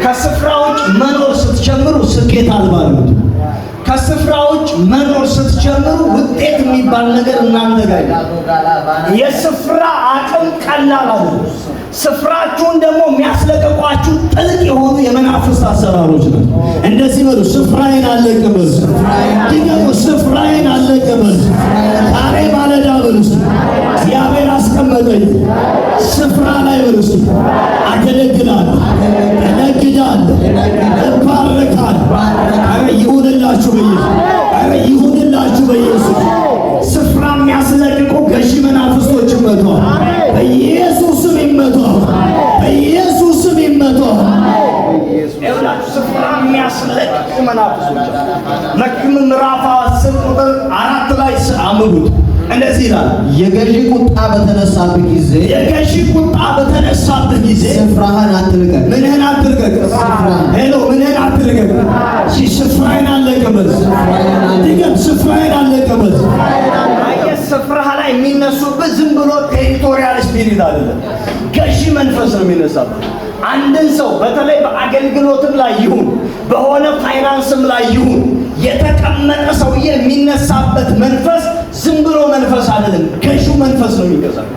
ከስፍራ ውጭ መኖር ስትጀምሩ ስኬት አልባ ነው። ከስፍራ ውጭ መኖር ስትጀምሩ ውጤት የሚባል ነገር እናንተ ጋር የለም። የስፍራ አቅም ቀላል አይደለም። ስፍራችሁን ደግሞ የሚያስለቅቋችሁ ጥልቅ የሆኑ የመናፍስት አሰራሮች ናቸው። እንደዚህ በሉ፣ ስፍራዬን አልለቅም በሉ። ድገሙ፣ ስፍራዬን አልለቅም በሉ። ዛሬ ማለዳ በሉ እስኪ፣ እግዚአብሔር አስቀመጠኝ ስፍራ ላይ በሉ እስኪ። አገለግላለሁ፣ እነግዳለሁ፣ እባረካለሁ። ኧረ ይሁንላችሁ በኢየሱስ፣ ኧረ ይሁንላችሁ በኢየሱስ። ስፍራ የሚያስለቅቁ ገዢ መናፍስቶች ይመቷል። በኢየሱስ ስም ይመቷል። በኢየሱስ ስም ይመቷል። ይኸውላችሁ ስፍራ የሚያስለቅቁ መናፍስቶች አሉ። መክብብ ምዕራፍ 10 ቁጥር 4 ላይ አንብቡት። እንደዚህ ይላል። የገዢ ቁጣ በተነሳብህ ጊዜ የገዢ ቁጣ በተነሳብህ ጊዜ ስፍራህን አትልቀቅ። ምንህን አትልቀቅ። Hello፣ ምንህን አትልቀቅ። እሺ፣ ስፍራዬን አልለቅም በል። ድገም፣ ስፍራዬን አልለቅም በል። አየህ፣ ስፍራህ ላይ የሚነሱብህ ዝም ብሎ territorial spirit አይደለም፣ ገዢ መንፈስ ነው የሚነሳብህ። አንድን ሰው በተለይ በአገልግሎትም ላይ ይሁን፣ በሆነ ፋይናንስም ላይ ይሁን፣ የተቀመጠ ሰውዬ የሚነሳበት መንፈስ ዝም ብሎ መንፈስ አይደለም፣ ገዢው መንፈስ ነው የሚገዛው።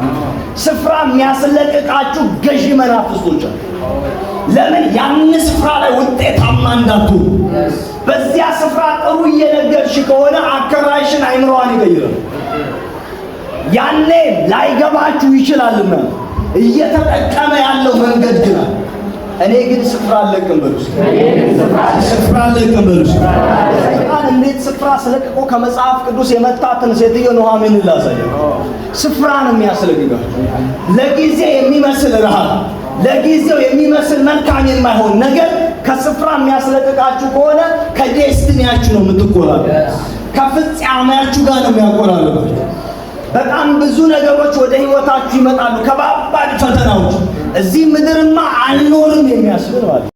ስፍራ የሚያስለቅቃችሁ ገዢ መናፍስቶች አሉ። ለምን? ያን ስፍራ ላይ ውጤታማ እንዳትሆኑ። በዚያ ስፍራ ጥሩ እየነገድሽ ከሆነ አከራይሽን አይምሮዋን ይቀይራል። ያኔ ላይገባችሁ ይችላልና እየተጠቀመ ያለው መንገድ ግን አለ። እኔ ግን ስፍራ አልለቅም በሉ እስኪ። ስፍራ አልለቅም በሉ እስኪ። ሰይጣን እንዴት ስፍራ አስለቅቆ ከመጽሐፍ ቅዱስ የመታትን ሴትዮ ኑኃሚንን ላሳያችሁ። ስፍራ ነው የሚያስለቅቃችሁ። ለጊዜ የሚመስል ረሃብ፣ ለጊዜው የሚመስል መልካም የማይሆን ነገር ከስፍራ የሚያስለቅቃችሁ ከሆነ ከ destiny ያችሁ ነው የምትቆራረጡ። ከፍጻሜያችሁ ጋር ነው የሚያቆራርጣችሁ። በጣም ብዙ ነገሮች ወደ ህይወታችሁ ይመጣሉ፣ ከባባድ ፈተናዎች። እዚህ ምድርማ አልኖርም የሚያስብል ማለት።